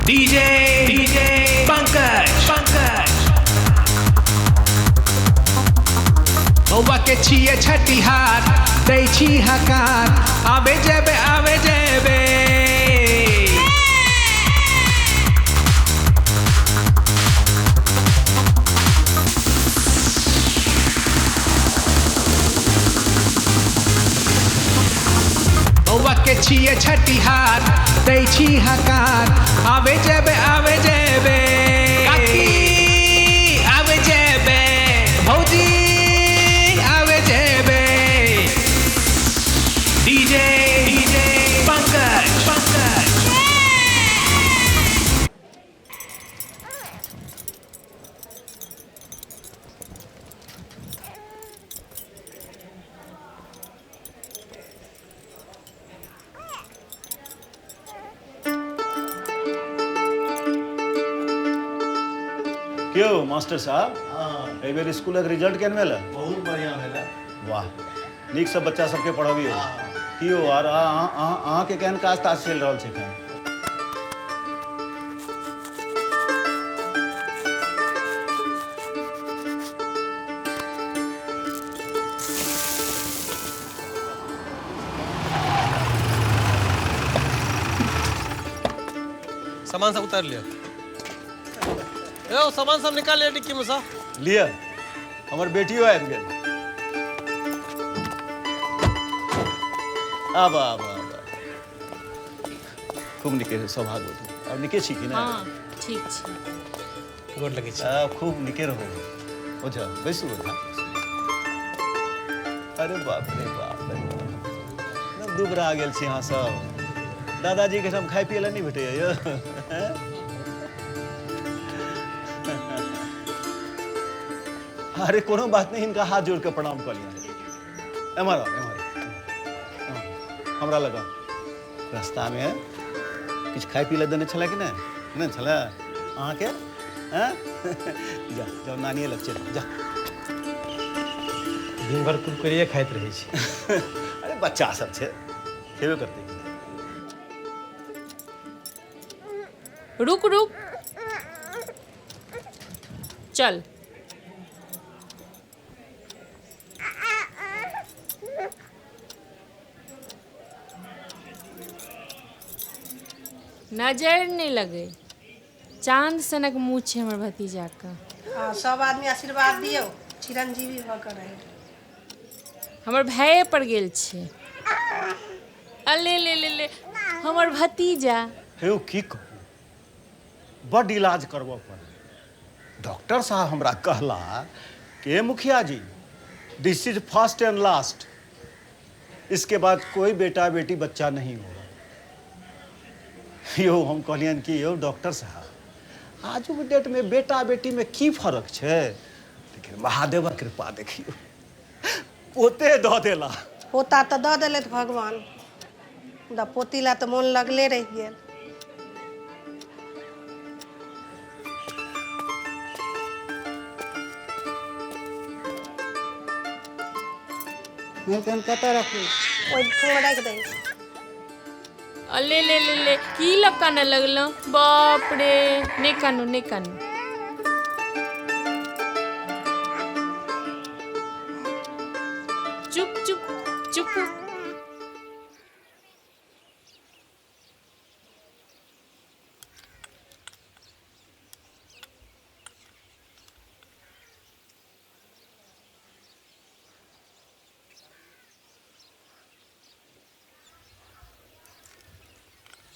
DJ DJ Pankaj Pankaj. बौआ के छियै छठिहार, दै छी हकार, आबे जेबे आबे जेबे। बौआ के छियै छठिहार, दै छी हकार, आबे जेबे आबे जेबे। काकी आबे जेबे, भौजी आबे जेबे। DJ DJ Pankaj Pankaj. क्यों मास्टर साहब, एहि बेर स्कूलक रिजल्ट केहन भेल? बहुत बढ़िया भेल। वाह, नीक सब बच्चा सबके पढ़बियौ। की यौ, आर अहाँके केहन काज ताज चलि रहल छै एखन? सामान सब उतार लिया। ए, सामान सब निकाल लिया डिक्की में सा। लिअ, हमर बेटियो आबि गेल। आब आब आब, खूब नीके सौभाग्यवती। आब नीके छी कि ने? हाँ, ठीक छी। गोर लगै छी। खूब नीके रहू। ओझा बैसू। ओझा, अरे बाप रे बाप रे बाप, दुबरा गेल छी अहाँ सब। दादाजी के ठाम खाय पियै लए नहि भेटैया यौ? अरे कोनो बात नहीं, हिनका हाथ जोड़ के प्रणाम कऽ लिअ। एम्हर आउ, एम्हर आउ। हमरा लग आउ। रास्तामे किछु खाय पी लए देने छलै कि नहि? नहि छलै अहाँके? हैं? जाउ जाउ, नानिए लग चलि जाउ। दिन भरि कुरकुरिये खाइत रहै छी। अरे बच्चा सब छै, खेबे करतै कि नहि? रुक रुक, चल। नजर नहि लगे, चांद सनक मुँह छै हमर भतीजाके। हँ, सब आदमी आशीर्वाद दियौ, चिरंजीवी भऽ कऽ रहै। हमर भाये पर गेल छै। अले ले ले ले, हमर भतीजा। हे की कहू, बड्ड इलाज करबऽ पड़ल। डॉक्टर साहब हमरा कहला कि मुखिया जी, this is first and last, इसके बाद कोई बेटा बेटी बच्चा नहीं होगा। यौ हम कहलियनि कि यौ डॉक्टर साहब, आजुक डेट में बेटा बेटी में की फर्क छै? लेकिन महादेवक कृपा देखियौ, पोते दऽ देला। पोता तऽ दऽ देलथि भगवान, मुदा पोती ला तऽ मोन लगले रहि गेल। नहि तहन कतऽ रखू? ओहि ठुमे राखि दही। अले ले ले ले, की लऽ कानऽ लगलहुँ? बाप रे, नहि कानू नहि कानू। चुप चुप चुप।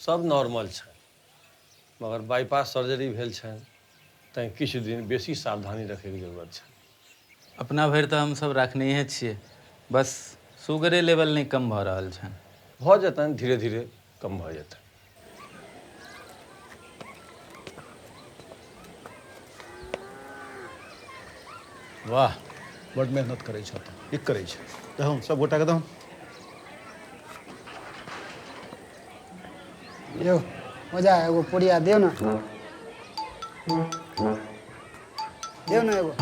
सब नॉर्मल छै, मगर बाईपास सर्जरी भेल छनि, तैँ किछु दिन बेसी सावधानी रखैके जरूरत छै। अपना भरि तऽ हमसभ रखनहिए छियै, बस सुगरे लेवल नहि कम भऽ रहल छनि। भऽ जेतनि, धीरे धीरे कम भऽ जेतनि। वाह, बड मेहनत करै छह तू, नीक करै छह। दहूँ सब गोटाके दहूँ। यौ मजा, एगो पुड़िया दियौ ने, दियौ ने एगो।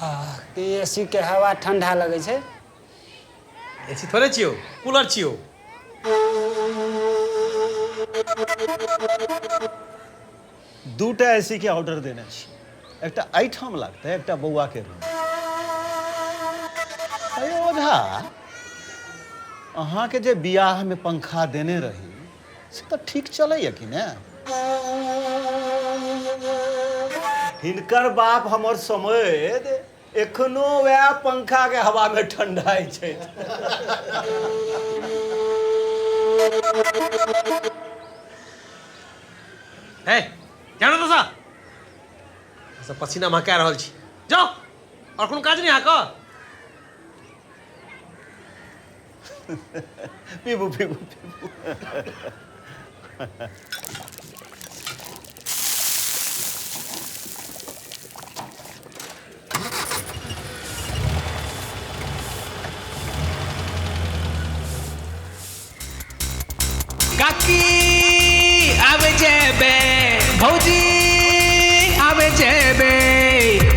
एसी के हवा ठंडा लगै छै। एसी थोड़े छियौ, कूलर छियौ। दूटा एसी के ऑर्डर देने छी, एकटा एहिठाम लागतै, एकटा बौआ के रूम। अरे ओझा, अहाँके जे बियाह में पंखा देने रही से तऽ ठीक चलैया कि ने? हिनकर बाप हमर समैद एखनो वएह पंखा के हवा में ठंडाइ छथि। हे जानो तो सा सब पसीना महका रहल छी, जाओ और कोनो काज नहीं अहाँके। पीबू पीबू पीबू। काकी आवे जेबे, भौजी आवे जेबे,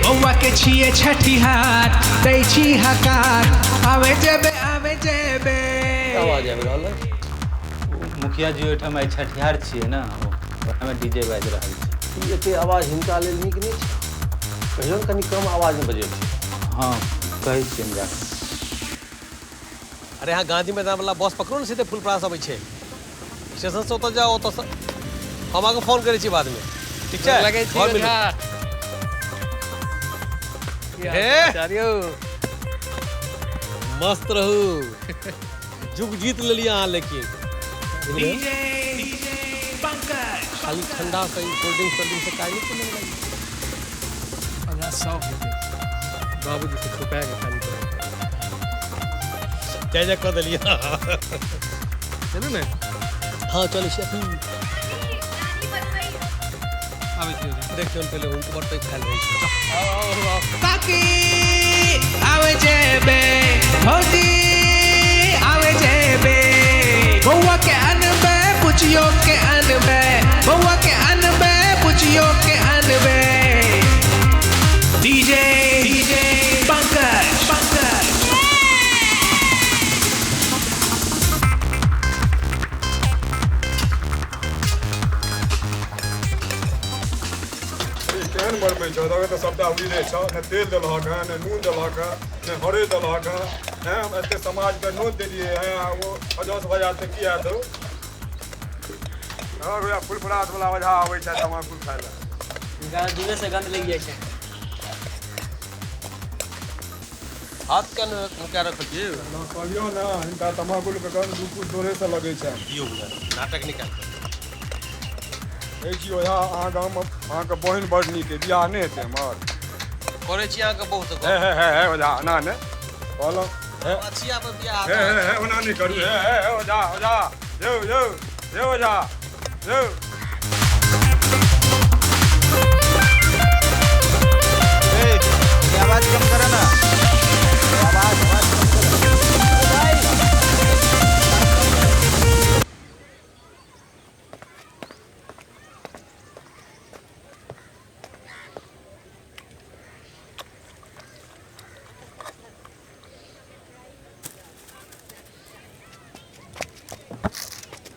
बौआ के छिए छठिहार दै छी हकार, आवे जेबे आवे जेबे। आवाज आबि रहल है। मुखिया जी ओहिठाम आइ छठिहार छियै ने, ओहिमे डीजे बाजि रहल छै। ई एते आवाज हिनका लेल नीक नहि छै, कहियो ने कनि कम आवाजमे बजेथिन। हँ कहै छियनि जा। अरे यहाँ गांधी मैदान वाला बस पकड़ू ने, सीधे फुलपरास अबै छै। स्टेशन से ओतऽ जाओ, ओतऽ से हम अहाँके फोन करै छी बादमे, ठीक छै? लगै छी घर मिलू। ओझा। हे मस्त रहू, जुग जीत लेलियै अहाँ। लेकिन डीजे पंकज खाली ठंडा से कोल्ड ड्रिंक सोल्ड ड्रिंक से काज नहीं चले वाला। ओझा शौक हेतै, बाबूजी से छुपा के खाली करै। जय जय कऽ देलियै। चलू ने। हाँ चलै छी अखन। आबै छी ओझा। देखियौ ने पहिले हुनको बड़ पैघ खायल रहै छै। काकी आवे जेबे, भौजी आवे जेबे, बौआ के अनबे पुछियो के अनबे, बौआ के अनबे पुछियो के अनबे। DJ DJ Pankaj Pankaj. केहन बनबै छौ? तऽ सबटा उड़िले छौ, ने तेल देलहक हँ, ने नून देलहक हँ, ने हरैद देलहक हँ। हैं, हम एते समाजके नोत देलियै हँ, ओ अजस बजार से की आयत हौ? हँ, वएह फुलपरास वाला ओझा आबै छै तमाकुल खाय लए। दूरे से गंध लागि जाइ छै। हाथ के नुका रखल छियै। कहलियौ ने, हिनका तमाकुलके गंध दू फुट दूरे से लगै छै। दियौ नाटक निकाल। कहै छी ओझा, अहाँ गाममे अहाँके बहिन बड़ नीक अइ, बियाह नहि हेतै हमर? करै छी अहाँके बहुत। हे हे हे हे ओझा, एना नहि कहलहुँ। हे अछिया पर बियाह। हे हे हे, ओना नहि करू। हे हे हे ओझा, ओझा यौ यौ यौ ओझा यौ। ए, ये आवाज कम करो ना, आवाज आवाज कम करो। अरे भाई।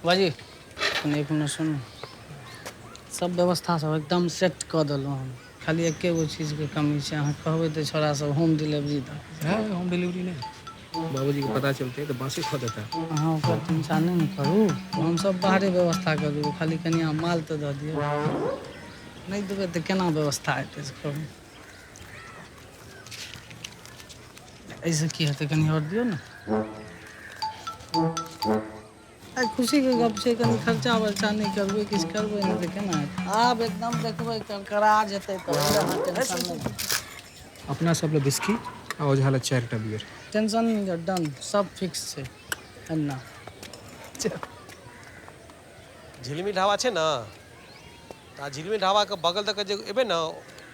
बाजी एक मिनट सुनू, सब व्यवस्था सब एकदम सेट कऽ देलहुँ हम, खाली एके गो चीजके कमी छै। अहाँ कहबै तऽ छोड़ा सब होम डिलीवरी दऽ। हाँ, होम डिलीवरी नहीं, बाबूजी के पता चलते तो बांसे खो देता। अहाँ ओकर चिंता नहि ने करू, हमसब बाहरे व्यवस्था कऽ देबै, खाली कनि अहाँ माल तऽ दऽ दियौ। नहि देबै तऽ केना व्यवस्था हेतै से कहू? एहिसँ की हेतै, कनि आओर दियौ ने। आइ खुशीके गप छै, कनि खर्चा वर्चा नहि करबै, किछु करबै नहि तऽ केना हेतै? आब एकदम देखबै करकरा जेतै, तऽ अहाँ टेंशन नहि। अपना सब ला बिस्की आ ओझा ला 4टा बियर। टेंशन नहि, डन, सब फिक्स छै एना। झिलमी ढाबा छै ने, तऽ झिलमी ढाबाके बगल दऽ कऽ जे एबै ने,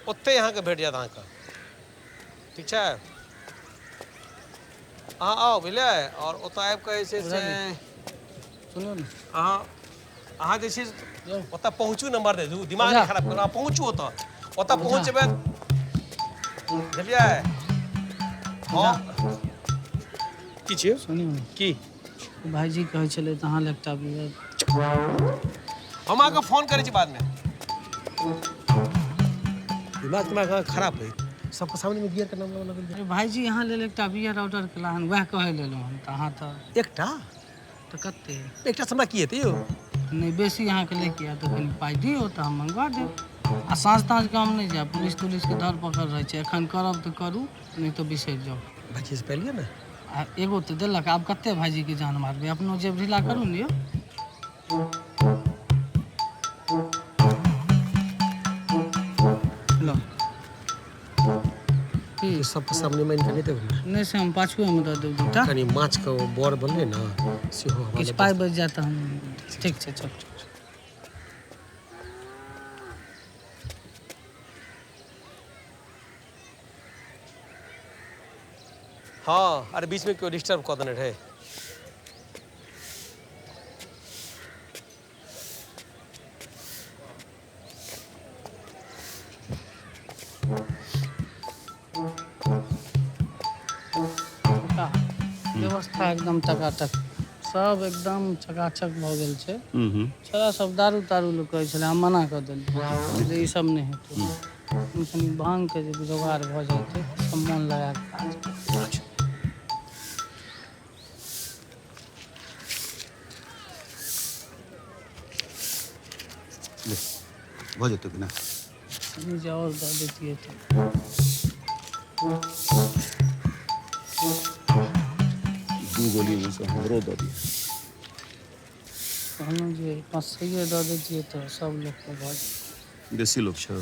ओतहि अहाँके भेट जायत अहाँके, ठीक छै? अहाँ आउ, बुझलियै? आओर ओतऽ आबि कऽ जे छै से सुनू ने। अहाँ अहाँ जे छै ओतऽ पहुँचू, नंबर दे दू, दिमाग नहि खराब करू, अहाँ पहुँचू ओतऽ, ओतऽ पहुँचबै। बुझलियै? हँ, की छियै? सुनियौ ने। की? भाईजी कहै छलै तऽ अहाँ लए एकटा बियर। हम अहाँके फोन करै छी बादमे। दिमाग तिमाग अहाँके खराब अइ, सबके सामनेमे बियर के नाम लेबऽ लगलियै। अरे भाईजी अहाँ लेल एकटा बियर ऑर्डर केला हन, वएह कहै लेलहुँ हन, तऽ अहाँ तऽ एकटा? तऽ कते? एकटा से हमरा की हेतै यौ? नहि बेसी अहाँके लैके यऽ तऽ कनि पाइ दियौ तऽ हम मंगवा देब। आ साँझ ताँझके हम नहि जायब, पुलिस तुलिसके धर पकड़ रहै छै। एखन करब तऽ करू, नहि तऽ बिसरि जाउ। भाईजी से पाइ लिअ ने। आ एगो तऽ देलक, आब कते भाईजीके जान मारबै? अपनो जेब ढीला करू ने यौ। ल की? सबके सामने मानि कऽ नहि देबै ने? नहि, से हम पाछुएमे दऽ देब दूटा। कनि माछके ओ बड़ बनलै ने, सेहो हमरा किछु लए। पाइ बचि जायत तऽ हम। ठीक छै, चल। हँ, अरे बीचमे केओ डिस्टर्ब कऽ देने रहै। का व्यवस्था एकदम टकाटक, सब एकदम चकाचक भऽ गेल छै। छोड़ा सब दारू तारू लोक कहै छलै, हम मना कऽ देलियै जे ई सब नहि हेतै। कनि भाँगके जे जोगाड़ भऽ जेतै, सब मोन लगा कऽ काज करतै। ले, भऽ जेतौ कि ना? कनि जे आओर दऽ दैतियै तऽ। दू गोली में से हमरो दऽ दिअ। कहलहुँ जे 500 दऽ दैतियै तऽ सब लोकके भऽ जेतै। बेसी लोक छौ?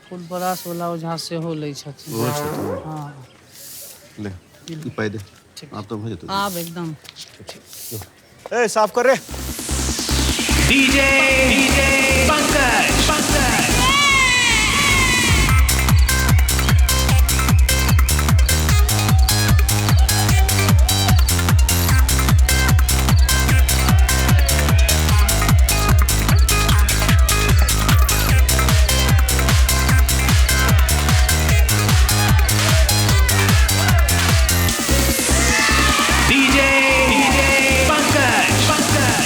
फुलपरास वला ओझा सेहो लै छथिन। ओहो छथिन? हँ। ले, ई पाइ दे। आब तऽ भऽ जेतौ। आब एकदम। ए, साफ कर रे। DJ DJ Pankaj Pankaj. DJ DJ Pankaj Pankaj.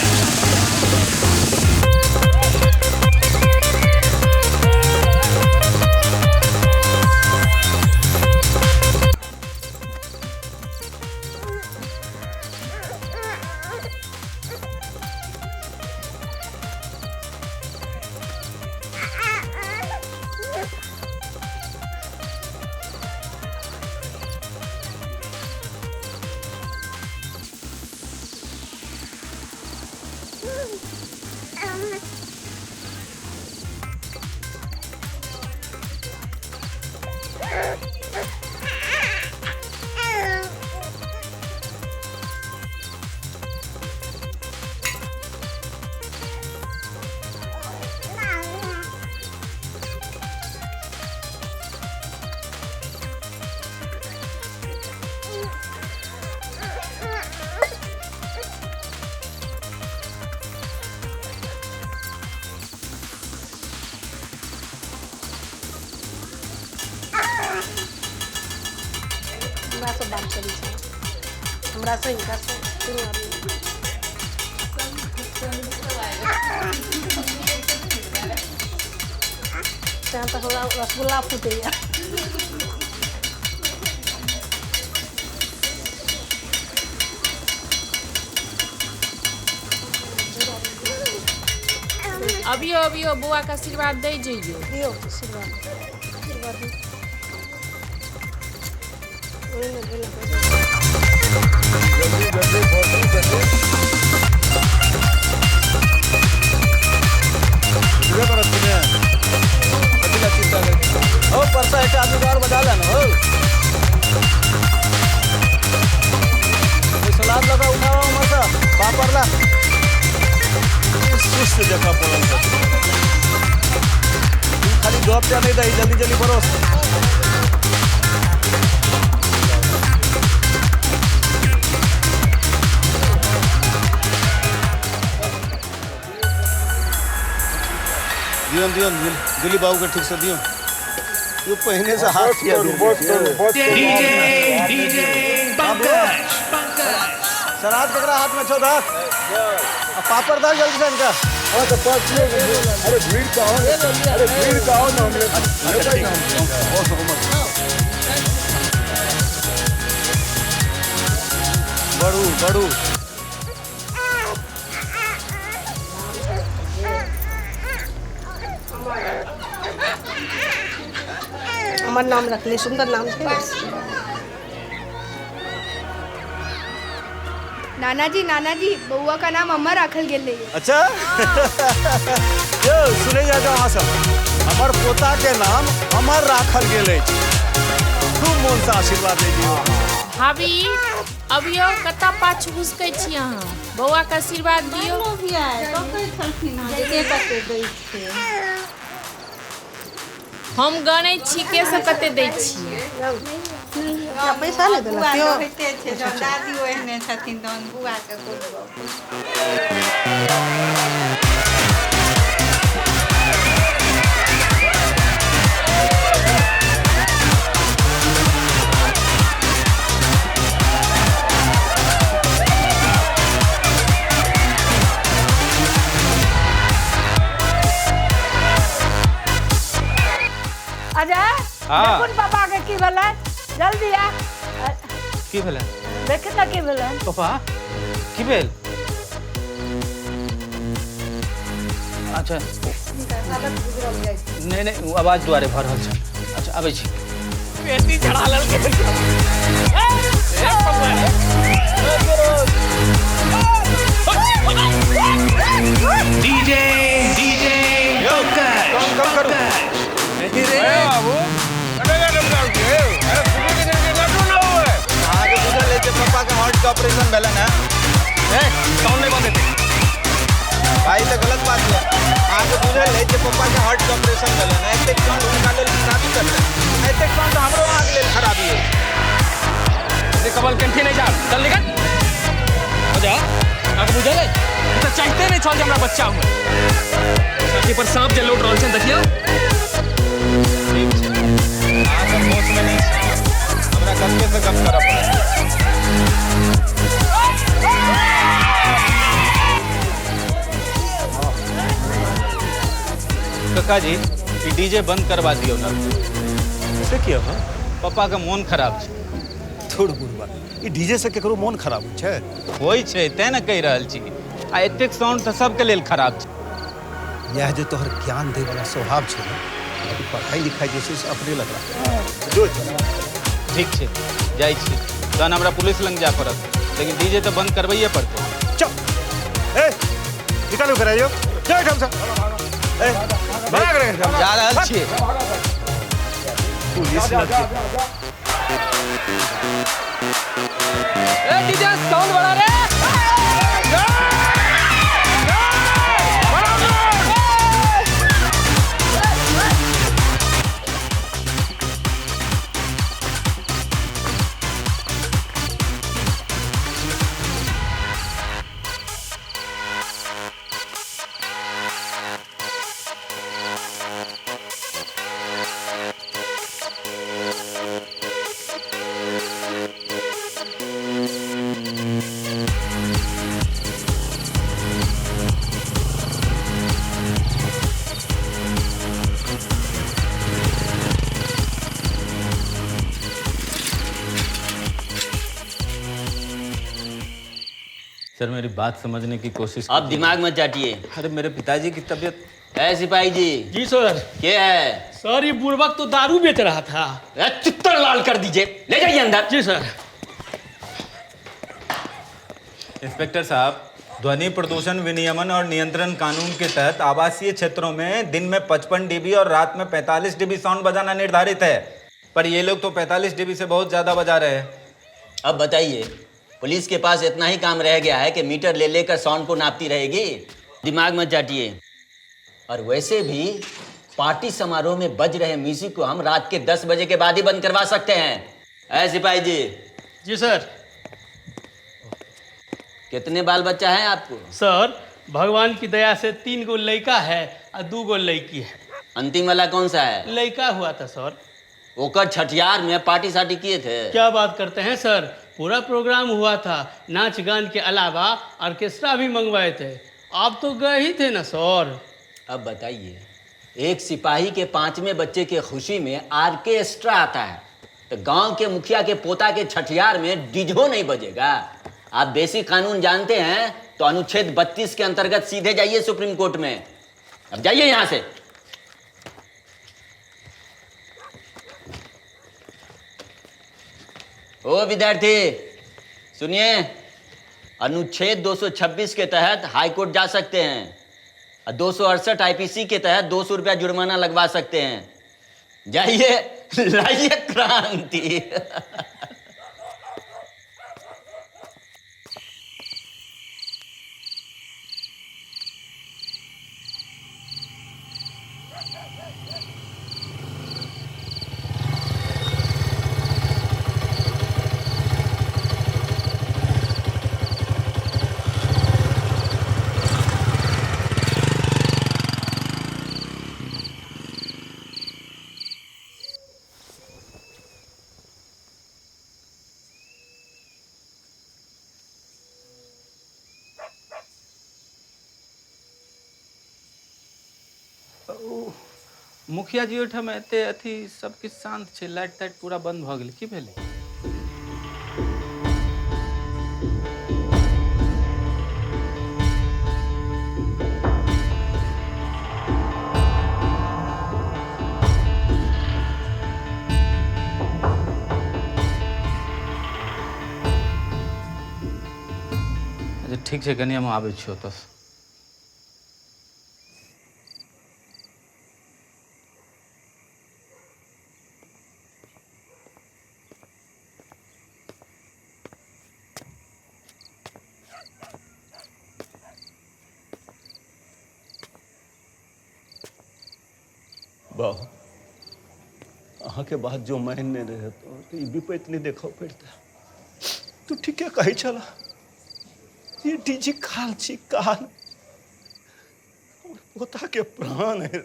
हमरासँ बात करै छै, हमरासँ, हिनकासँ, तीनू आदमी। तैँ तऽ हमरा रसगुल्ला फूटैया। अबियो अबियो, बौआके आशीर्वाद दै जइयो। दियौ आशीर्वाद, आशीर्वाद दियौ। ओहिमे भेल। जल्दी जल्दी, बहुत जल्दी। बुझबे करत कि ने? कथी ला चिंता करै छी? हो परसा, एकटा आदमी के और बजा ले ने हो। कोई सलाद लगा उठाओ उम्हर से पापड़ ला। ई सुस्त जकाँ पड़ल छै। तू खाली गप टा नहि दही, जल्दी जल्दी परोस। दियौन दियौन, दिलीप बाबूके ठीक से दियौन। यो पहिने से हाथ किया डीजे डीजे पंकज पंकज सराद पकड़ा हाथ में छो दास आ पापड़ दाल जल्दी से इनका। हाँ तो पाँच किलो। अरे भीड़ का हो, अरे भीड़ का हो ना हमने। बढ़ू बढ़ू। हमर नाम रखले, सुंदर नाम छै। नानाजी नानाजी बउआ का नाम अमर राखल गेल रहिए। अच्छा यो सुने जा जाओ अहाँ सब, हमर पोता के नाम अमर राखल गेल अछि। खूब मोन से आशीर्वाद दे दियौ। भाभी अबियो कतऽ पाछू घुसकै छी अहाँ, बौआ के आशीर्वाद दियौ। हम गनै छी के सब कते दै छियै। पैसा नहि देलक केओ। दादी ओहने छथिन तहन बुआ के कोन गप। अजय देखुन पापा के की भेलै, जल्दी आ। की भेलै? देख न की भेलै पापा, की भेल? अच्छा नहीं नहीं ओ आवाज दुआरे भऽ रहल छै। अच्छा आबै छी। पेटी चढ़ा लेलकै। डीजे डीजे पंकज कम कम करू। नहीं रे बाबू अरे अरे अहाँके बुझल अछि जे पापा के हार्ट के ऑपरेशन भेलन है। ए साउंड नहीं बंद हेतै भाई, तऽ गलत बात है। अहाँके बुझल अछि जे पापा के हार्ट के ऑपरेशन भेलन है, एतेक साउंड हुनका लेल खराबी करतै, एतेक साउंड हमरो अहाँके लेल खराबी अछि। रे कमल कंठी नहीं जा, चल निकल हो जा। अहाँके बुझल अछि तऽ चाहते नहीं छल जे हमरा बच्चा हुए। छाती पर सांप जे लौट रहल छै देखियौ। ठीक छै, अहाँ सब होशमे नहि छी, हमरा कक्के से गप करऽ पड़त। काका जी ई डीजे बंद करवा दियौ ना। से किया हो? पापा के मोन खराब छै। थोड़ बुढ़बा, ई डीजे से केकरो मोन खराब होइ छै? होइ छै तें ने कहि रहल छी। आ एतेक साउंड तऽ सबके लेल खराब छै। इएह जे तोहर ज्ञान दै वाला स्वभाव छै ने, पढ़ाई लिखाई जे छै से अपने लग रहा। ठीक छै जाइ छी, तहन हमरा पुलिस लग जाय पड़त, लेकिन डीजे तऽ बंद करबैये पड़तै। चुप ए निकालू कराइयो जाओ एहिठाम से। ए भाग रे, जा रहल छियै। पुलिस लग ए डीजे साउंड बढ़ा रे। सर मेरी बात समझने की कोशिश। आप दिमाग मत चाटिए। अरे मेरे पिताजी की तबीयत। है सिपाही जी। जी सर। क्या है सर? ये बुड़बक तो दारू बेच रहा था। चित्तर लाल कर दीजिए, ले जाइए अंदर। जी सर। इंस्पेक्टर साहब, ध्वनि प्रदूषण विनियमन और नियंत्रण कानून के तहत आवासीय क्षेत्रों में दिन में 55 डीबी और रात में 45 डीबी साउंड बजाना निर्धारित है, पर ये लोग तो 45 डीबी से बहुत ज़्यादा बजा रहे हैं। अब बताइए, पुलिस के पास इतना ही काम रह गया है कि मीटर ले लेकर साउंड को नापती रहेगी? दिमाग मत चाटिए। और वैसे भी पार्टी समारोह में बज रहे म्यूजिक को हम रात के 10 बजे के बाद ही बंद करवा सकते हैं। ऐ सिपाही जी। जी सर। कितने बाल बच्चा हैं आपको? सर भगवान की दया से 3 गो लड़का है और 2 गो लड़की है। अंतिम वाला कौन सा है? लड़का हुआ था सर। ओकर छठियार में पार्टी सार्टी किए थे? क्या बात करते हैं सर, पूरा प्रोग्राम हुआ था। नाच गान के अलावा ऑर्केस्ट्रा भी मंगवाए थे। आप तो गए ही थे ना सर। अब बताइए, एक सिपाही के 5वें बच्चे के खुशी में ऑर्केस्ट्रा आता है तो गांव के मुखिया के पोता के छठियार में डीजो नहीं बजेगा? आप बेसिक कानून जानते हैं तो अनुच्छेद 32 के अंतर्गत सीधे जाइए सुप्रीम कोर्ट में। अब जाइए यहां से। ओ विद्यार्थी सुनिए, अनुच्छेद 226 के तहत हाई कोर्ट जा सकते हैं और 268 आईपीसी के तहत 200 रुपया जुर्माना लगवा सकते हैं। जाइए, लाइए क्रांति। मुखिया जी ओहिठाम एते अथी सब किछु शांत छै, लाइट ताइट पूरा बंद भऽ गेलै, की भेलै? अच्छा ठीक छै, कनि हम आबै छी ओतऽसँ। बाबू, अहाँके बात जो मानि नहि रहे तो ई विपैत नहि देखऽ पड़ता। तू ठीके कहै छला, ई डीजे काल छी काल, हमर पोता के प्राण है।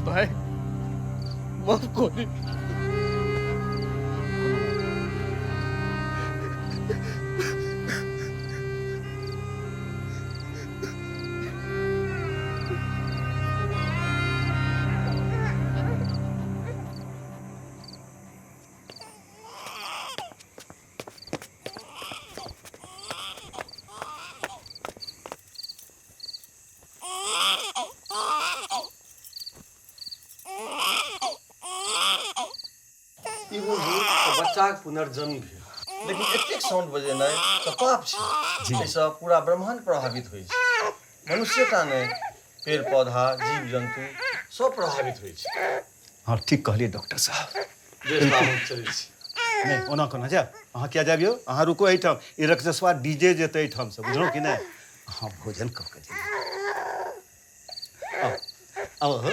भाई माफ कर। ई बुझू तऽ बच्चाक पुनर्जन्म भेल, लेकिन एतेक साउंड बजेनाइ तऽ पाप छै। एहिसँ पूरा ब्रह्मांड प्रभावित होइ छै, मनुष्यटा नहि, पेड़ पौधा जीव जन्तु सब प्रभावित होइ छै। हाँ ठीक कहलिए डॉक्टर साहब। बेस बाबू चलै छी। नहि ओना कोना जायब, अहाँ किया जायब यौ? अहाँ रुको एहिठाम, ई रक्षसवा डीजे जेतै एहिठामसँ, बुझलहुँ कि नहि? अहाँ भोजन कऽ के जइयौ। आउ आउ।